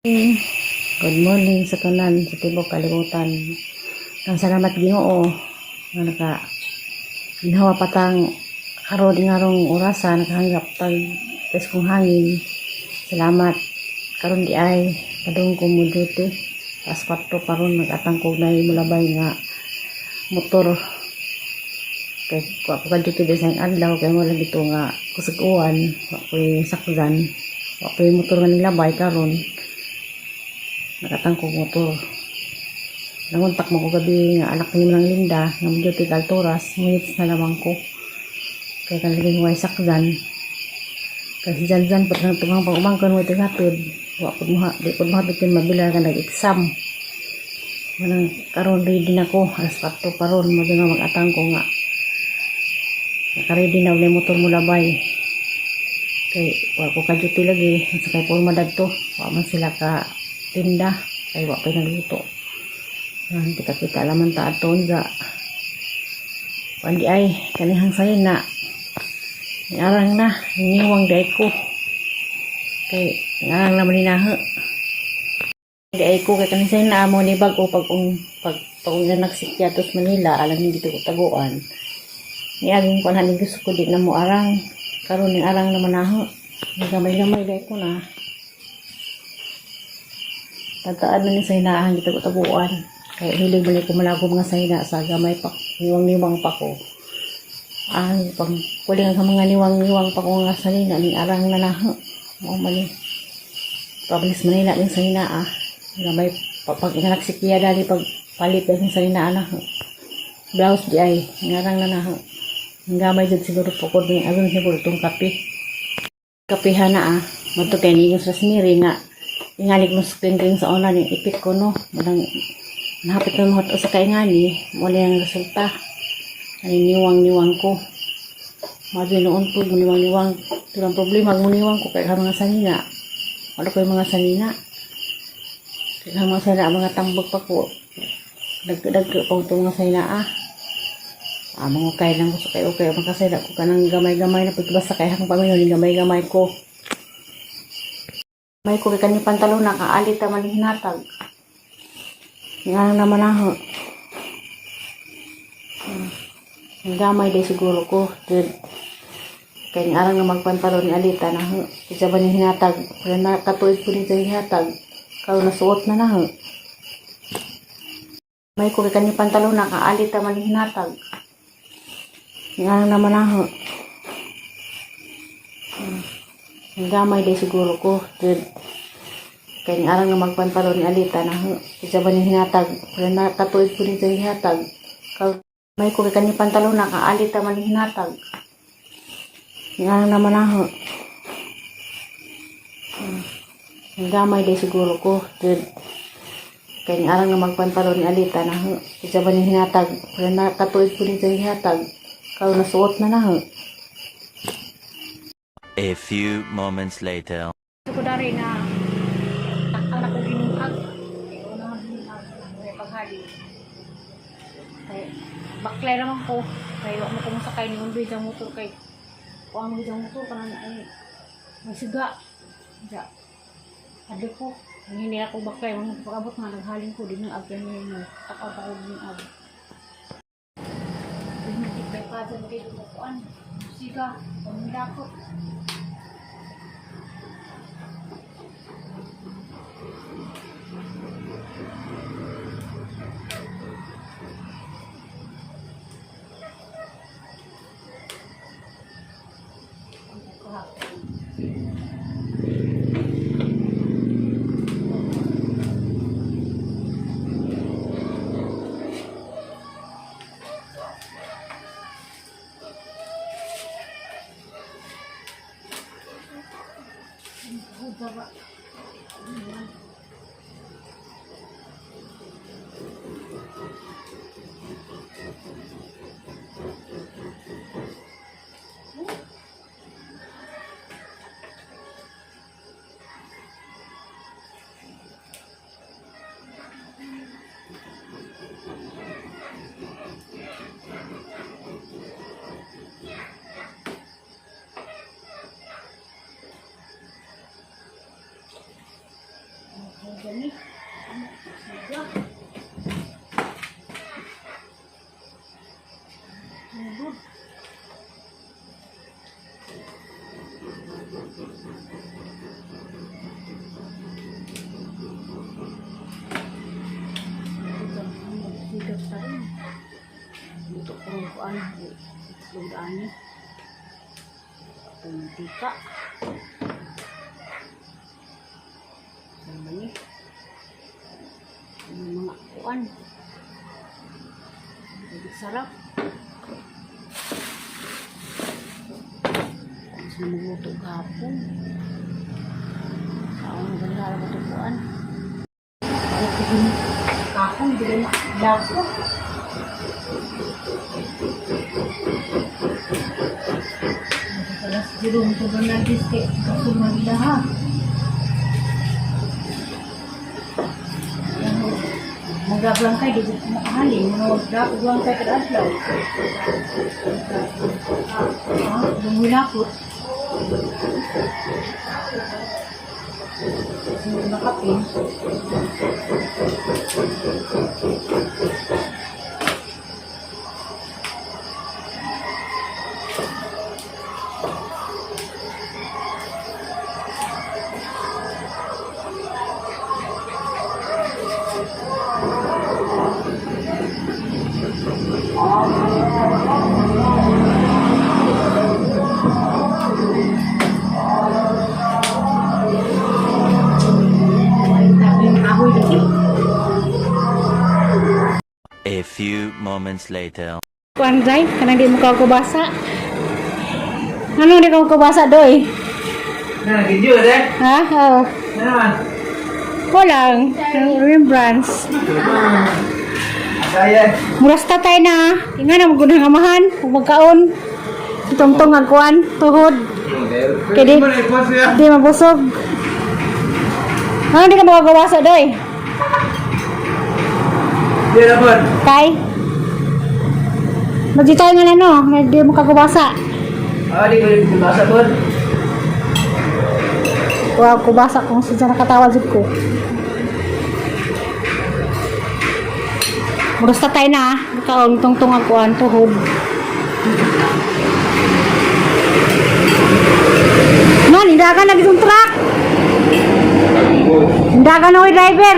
Good morning sa tanan sa tibok kalibutan. Ang salamat Ginoo nga naka ginawa patang karon ngarong orasa nakahanggap tag kong hangin. Salamat karon di ay kadung ko mo duty pas 4 paron nagatang ko na mulabay nga motor kay ko duty design adlaw kay mo lang dito nga kusuguan ko sakdan ko motor nga nilabay karon nakatangkog motor. Nanguntak mo ko gabi nga anak ni Manang Linda nga medyo tigaltoras minutes na lamang ko kaya kalaging huway sakdan kasi dyan pat nang tungang pang umangkan mo tigatod di ko mahabitin mabila ka nag-exam manang karon ready na ko alas 4 paron mo nga mag-atang ko nga naka-ready na ulit motor mo labay kay wala ko ka-duty lagi at sakay po madad to wala man sila ka tinda kay wala pa nagluto kita laman ta aton za pandi ay kanihang sayo na arang na niwang day ko kay arang naman ninahe day ko kay kanihang sayo na amo ni bago pag nagsikyatos Manila alam hindi ko taguan ni aging panhanin gusto ko di na mo arang karon ning arang naman nahe gamay-gamay day ko na tataan na ni sa hinaahan kita ko tabuan kaya hilig balik ko malagom nga sa hina sa gamay pa niwang-niwang pa ko pag kuling ang mga niwang-niwang pa ko nga sa hina ni arang na naho mo mali pabilis Manila din sa hina gamay pag inalaksikya dali pag palit din sa hina blouse di ay ngarang na naho gamay dyan siguro po ko din agong siguro itong kapihan na mato kay ningos rasmiri nga ingalik mo screen ring sa online yung ipit ko no madang nahapit na mga sa kaingani muli ang resulta niwang-niwang ko madi noon po niwang-niwang tulang problema muniwang ko kaya mga sanina wala ko yung mga sanina kaya mga sanina mga tambag pa ko dagdag pa ito mga sanina mga kaya lang ko sa kayo kaya makasaya ko ka ng gamay-gamay na pagbasa kaya hang pamilyo gamay-gamay ko may ko kay kanhi pantalon na kaalit man hinatag. Nga naman ako. Gamay day siguro ko. Kaya ng arang na magpantalon ni Alita na isa ba ni hinatag. Kaya nakatuig ko nito hinatag. Kaya nasuot na na. May ko kay kanhi pantalon na kaalit man hinatag. Nga naman ako. Gamay day siguro ko kaya ng arang na magpantalon ni Alita na isa ba ni hinatag kaya nakatuig ko nito hinatag may ko kay kanhi pantalon na kaalita man hinatag nga naman ako gamay day siguro ko kaya ng arang na magpantalon ni Alita na isa ba ni hinatag kaya nakatuig ko nito hinatag kaya nasuot na na A few moments later. Ko dari na anak ko ginuhag. Una ginuhag paghali. Kay baklay naman ko. Kay wa mo ko sakay ni undi jang motor kay wa mo jang motor kana ay masiga. Ja. Ade ko hindi ako baklay mo pag-abot nga naghalin ko din ang agyan ni takaw din ab. Hindi kay pa dyan dito ko kuan. Siga, pamilakot. Untuk perempuan lodaan ni tika sama ni mga kuan jadi sarap sa maluto kapon kaon ganda ba kuan kapon dili na dapo. Jerung tu benar distik semua dah. Moga belangkai di halin, moga belangkai ke adlau. Mula pun. Nakapin. A few moments later. Kuan Zai, kanang di muka ko basa. Ano di ko basa doy? Nah, video deh. Ha? Oh. Nah, Walang remembrance. saya Muras tatay na. Inga na magunang amahan. Magkaon. Itong-tong ang kuan. Tuhod. Kedi. Di mabusog. Ano di ka makagawasa doy? dia dapat. Kay? Magjitay nga na no. Di mo kagawasa. Ah, di boleh bahasa pun. Wow, kubasa kung sa nakatawa jud ko. Muras tatay na. Nakaon tong-tong ang kuan. Tuhod. No, nindagan lagi itong truck. Nindagan na driver.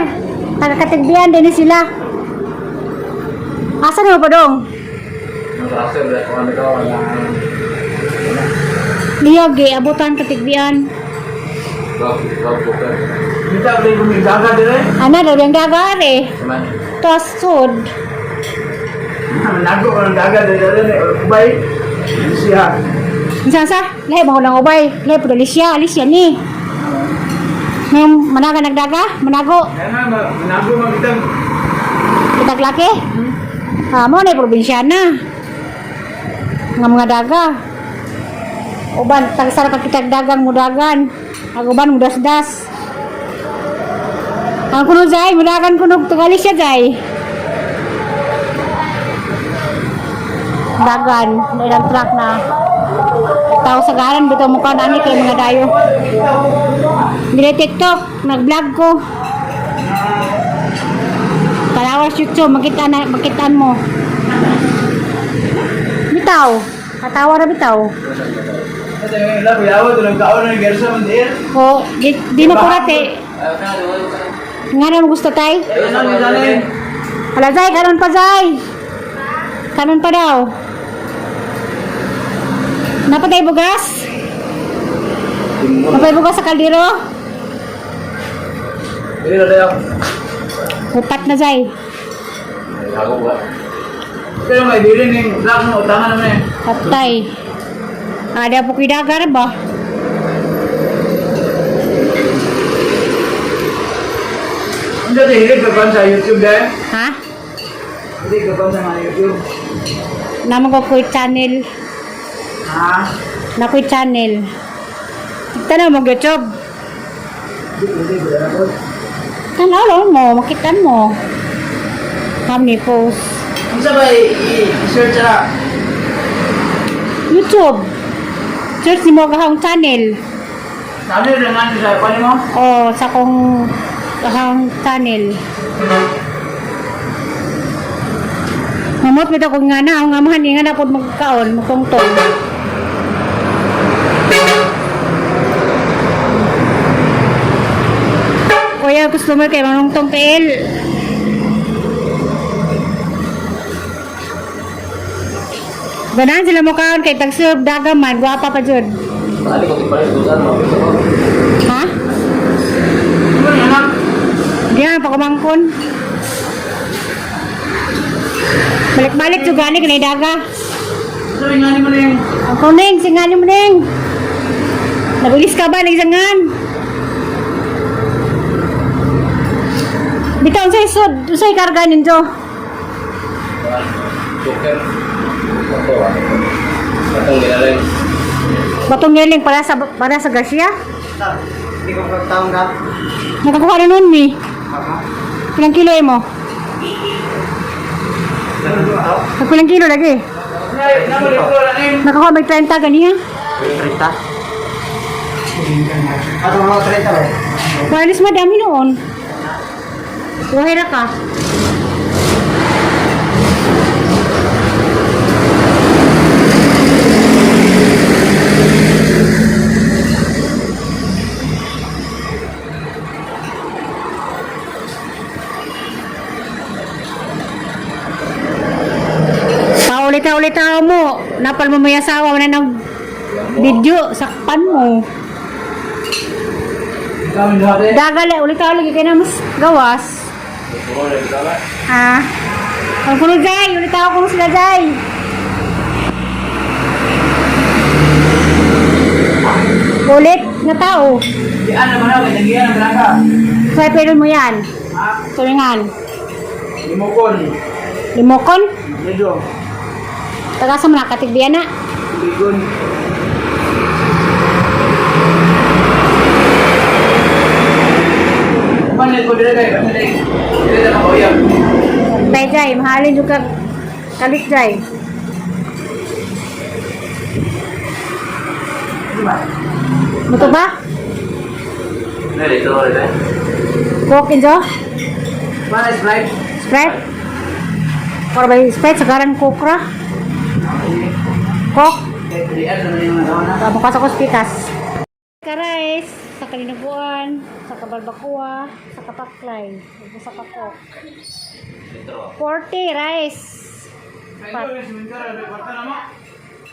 Taga-katigbihan din sila. Asa na mo pa dong? Bahasa dah kawan-kawan yang Niyog abutan katigbihan. kita boleh bumi jaga deh. Ana daw yang dagar eh. Cuman, Tos sud. menago orang jaga deh baik. Siap. Isa sa, lahi ba ko lang ubay. Lahi po Alicia ni. Ngayon, managa nagdaga, manago. Karena menago mah kita Kitag laki. Mo na probinsyana. Nga mga daga. Uban, tagsara ka kitag dagang mudagan. Aguban mudas-das. Ang kuno jay, mudagan kuno tugali siya jay. Dagan, ilang truck na. Tao sa garan, bitaw mo ka nani kay mga dayo. Bila TikTok, nag-vlog ko. Kalawas YouTube, makitaan mo. Bitaw, katawa na bitaw. lah biawa tulang kawan yang gersa mendir. O, di na kurate. Nga na mo gusto tay? Ano misalnya? Hala Zay, kanon pa Zay. Kanon pa daw. Napatay bugas? Napatay bugas sa kaldero? Ini ada yang Upat na Zay. aku buat. Pero may bilin ning black mo utangan naman eh. Patay. Ada po kidagar ba? Hindi hilig ka ba sa YouTube deh? Ha? Hindi ka ba sa mga YouTube? Naman ko kuy channel. Ha? Na kuy channel. Kita na mag YouTube. Hindi ba na po? Tanaw mo, makitan mo. Kami post. Ang sabay i-search na. YouTube. Search mo kahong channel. Sabi rin nga sa pali mo? O sa kong tunnel. Mamot bitaw ko nga na, ang amahan nga na pod magkaon, magtongtong. Kuya, customer kay manungtong PL. Ganahan sila mo kaon kay tag-serve dagaman, guwapa pa jud. Tadi ko tipa rin doon, mabit ako. Ha? Ano yan, anak? Diyan pa kumangkon. Balik-balik jud gani kanay daga. Sabi nga naman yung... Ang kuning, singanin mo ning. Nabilis ka ba nagsangan? Bitaw sa isod, usay karga ninyo. Joker. Ito ah. Batang ginalay. Batong ngiling para sa Garcia. Hindi ko pagtaong ka. Nakakuha na nun mi. Pilang kilo mo? Pilang kilo lagi. Nakakuha may 30 ganiya. 30? Ano mga 30 ba? Wireless madami noon. Buhay na ka. Paulit-ulit mo. Napal mo may asawa na ng video. Sakpan mo. Kami dati. Dagale, ulit-ulit lagi kayo na mas gawas. Puro na kita. Ha? Ang kuno Jay, ulit ako kuno sila Jay. Ulit na tao. Diyan naman ako, nagiyan ang blanca. Kaya pero mo yan. Ha? Tulingan. Limokon. Limokon. Medyo. Taga sa mga katigbiyan na. Bigon. Paano ko dire kay? Paano dire? Dire na ko yan. Tay Jay, mahalin juga kalit Jay. Betul ba? Dire ito dire. Coke injo? Mana Sprite? Sprite? Para ba yung Sprite? Sagaran Coke ra? Coke? Diyan naman yung nagawa na. Bukas ako spitas. Karais, sa kalinaguan, sa kabalbakuwa, sa kataklay, sa kakok. 40 rice. Pat. Simentar may kwarta na mo.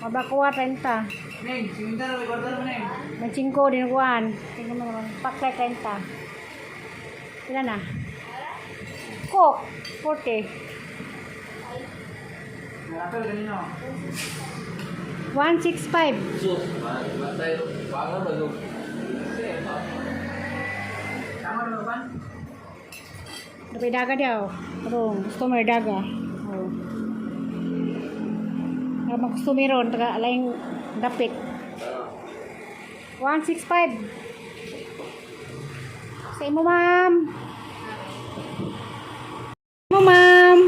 Mabakuwa 30. Neng, simentar may kwarta na neng. May 5 dinaguan. Tingnan mo naman. Paklay 30. Ilan na? Coke, 40. Nakakal kanino. 165. Sus, matay pangan ba do? Tama na ba? Dapat daga daw. Karong customer daga. Oh. Mga customer ron taga alayng dapit. 165. Sa imo ma'am. Imo ma'am.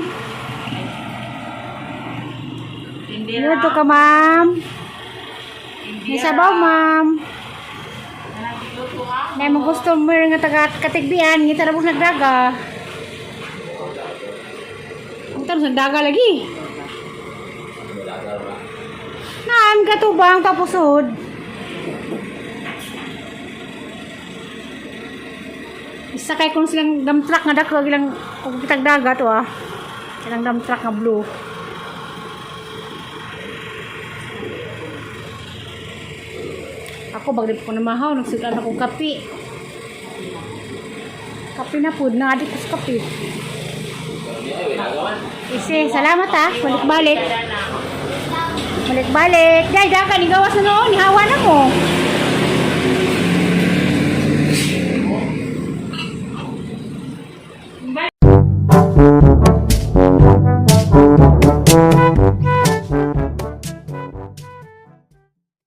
Dito ka ma'am. May sabaw ma'am. May mga customer nga taga katigbian, ngita na po nagdaga. Ngita na nagdaga lagi. Naan katubang tapusod. Isa kay kung silang dump truck nga dako ilang kung kitag daga to ah. Ilang dump truck nga blue. Ako bagay ko na mahaw, nagsulat ako kape. Kape na po, na-addict ko sa kape. Isi, salamat ah, balik-balik. Balik-balik. Day, daka, nigawas na noon, nihawa na mo.